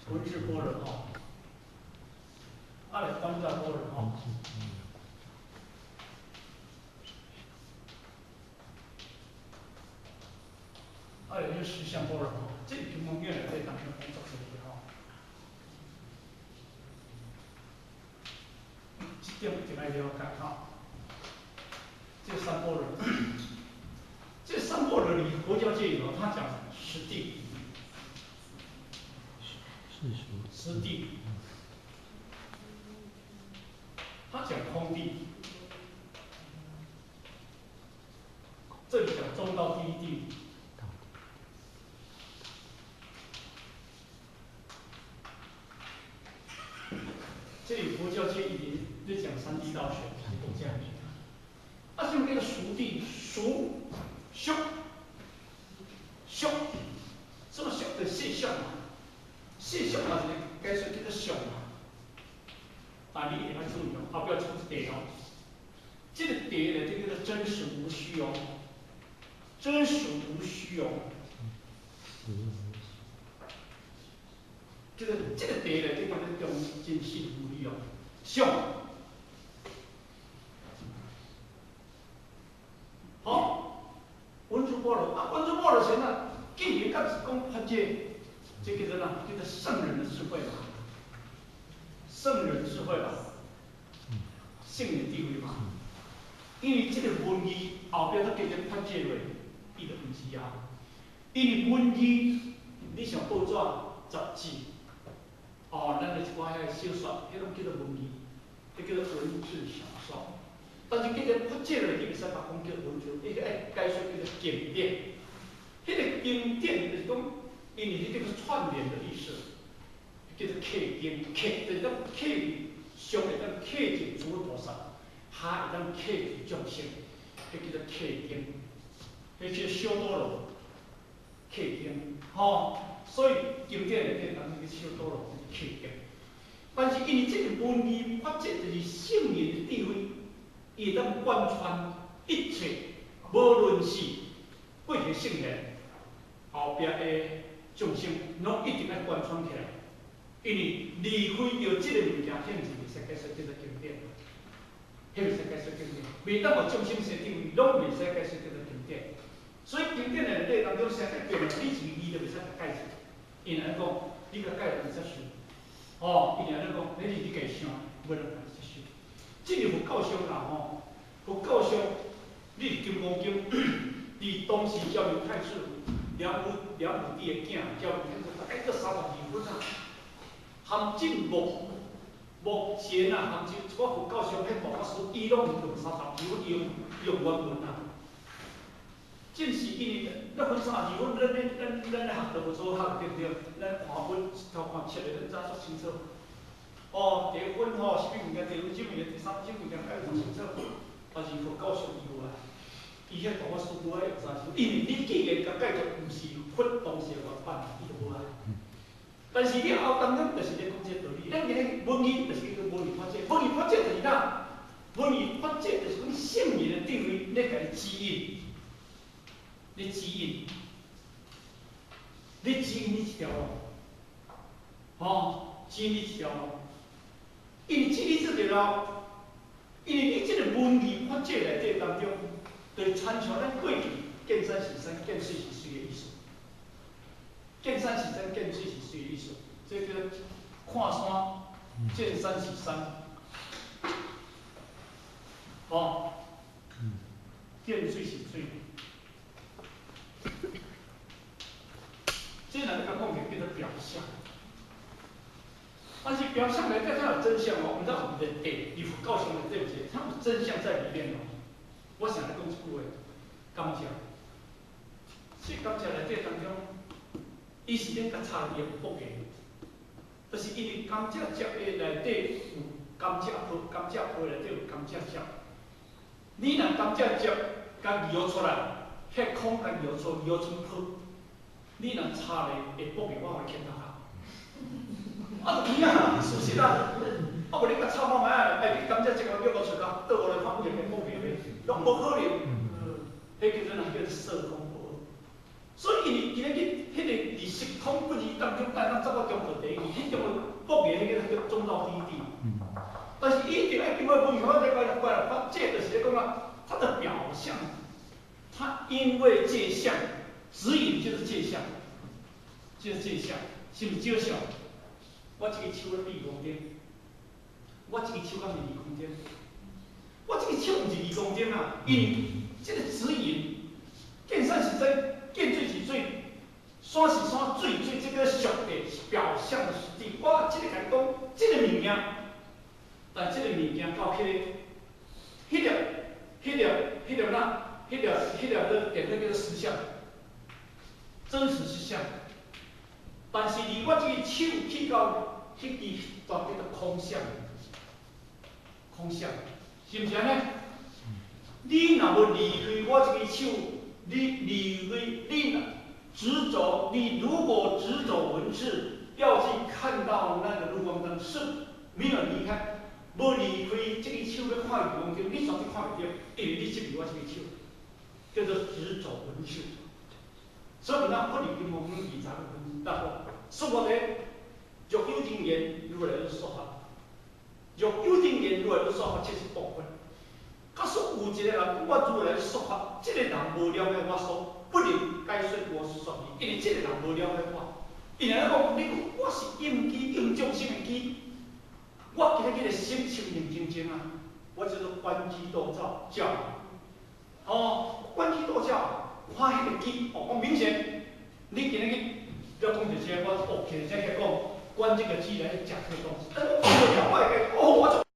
文字般若吼，啊来观照般若吼。啊，来就是实相般若吼，这是金刚经内底当中讲足济的吼。这点一定爱了解吼。这三般若，这三般若里佛教界里头，他讲十地，十地，他讲空地，这里讲中道第一地。这里佛教界一直在讲三地道学，是这样子。啊，什么叫做熟地？熟，熟，熟，什么熟的现象嘛？现象嘛，是解说叫做相嘛。但你一定要注意哦，后壁出一题哦。这个题呢，就叫做真实无虚哦，真实无虚哦。这个题呢，就叫做中真实无虚哦，相。好，文殊般若啊，文殊般若是哪？既然讲是讲法界，这叫做哪？叫做圣人的智慧嘛，圣人智慧嘛，圣人智慧嘛。因为这个文字后壁阁加个法界落，伊就毋是啊。因为文字，你像报纸、杂志，哦，咱的一寡遐小说，彼拢叫做文字，彼叫做文字小说。但是叫做法界落，你袂使把讲叫文字，你爱解说叫做经典。彼个经典就是讲，因为彼个串联的意思，叫做契经，契就是讲契上会当契入诸佛菩萨，下会当契入众生，彼叫做契经。彼叫小多罗契经，吼。所以经典内底当中叫小多罗就是契经。但是因为这个文字法则就是圣人的智慧。伊会当贯穿一切，无论是过去圣贤，后壁的众生，拢一定爱贯穿起来。因为离开著这个物件，彼毋是袂使解说叫做经典，彼袂使解说经典，袂当予众生生智慧，拢袂使解说叫做经典。所以经典内底当中写得变，你一个字都袂使共解释。因安讲，你共解释袂接受，哦，因安尼讲，那是你家想，无人会接受。这个佛教上啦吼，佛教上，你伫《金刚经》，伫当时昭明太子梁武帝的囝昭明太子，大概阁32分啊，含进目目前啊，含进一寡佛教上彼大法师，伊拢用三十二分，伊用原文啊。正是因为咱分32分，咱咧学都无做学，对不对？咱看分头看册的，咱知足清楚。哦，第一分吼，啥物物件？第二分，啥物件？第三分，啥物件？爱足清楚。但是佛教上伊无啊，伊遐大法师拄爱用三十，因为你既然共解决毋是佛当时的原版，伊就无爱。但是你后当中就是咧讲这个道理，咱今日文字就是叫做文字法则，文字法则就是哪？文字法则就是讲圣人的智慧咧，共你指引，咧指引，咧指引你一条路，吼，指引你一条路。因为指引这条路，因为你这个文字法则内底当中，就是参像咱过去见山是山，见水是水的意思。见山是山，见水是水的意思。这叫看山，见山是山，哦，见水是水。这两个讲起叫做表象。但是表象内底它有真相哦，毋知有伫底，伫佛教上内底有一个，它有真相在里面哦。我想来讲一句话，甘蔗，这甘蔗内底当中，伊是咧共插入伊会剥个，就是因为甘蔗汁的内底有甘蔗皮，甘蔗皮内底有甘蔗汁。你若甘蔗汁共摇出来，彼孔共摇出，摇出皮，你若插咧会剥个，我予你牵头壳。啊，有影啊，事实啊，啊无你共插看觅啊，哎，你甘蔗汁共摇出来，倒过来看有会剥个袂？拢无可能。彼叫做哪？叫做色空无。所以因为今日去彼个伫時空不二當中，但咱走到中道第一義，彼種博言彼個叫中道第一義。但是一定愛經過文學，我再過來過來，這就是咧講啊，它的表象，它因為界相指引就是界相，就是界相，是毋是照相？我這個手咧比空間，我這個手敢是2公斤？我這個手毋是二公斤啊，因為這個指引，見山是山，見水是水，山是山，水是水，這個屬地是表象的實際。我這個共你講，這個物件，但這個物件到彼個，彼粒、彼粒、彼粒哪、彼粒、彼粒個點那叫做實相，真實實相。但是離我這個手去到彼支就叫做空相，空相，是毋是按呢？你若無離開我這個手，你離開你若執著，你如果執著文字，要去看到那個日光燈，是沒有離開，無離開這個手欲看日光燈，你絕對看袂著，因為你執著我這個手，叫做執著文字。所以咱佛佇金剛經20分，大說，說我咧，若有人言如來說法，若有人言如來說法，這是部分。假使有一個人講我如來說法，這個人無了解我所不能解說我說明，因為這個人無了解我。伊若講，你講我是應機應眾生的機，我今日的心清明淨淨啊，我叫做觀機逗照教。哦，觀機逗照，看彼個機，哦，講明顯，你今日去，不要講這些，我哦，今日這講觀這個機來食這個東西，但我講不了，我會哦，我。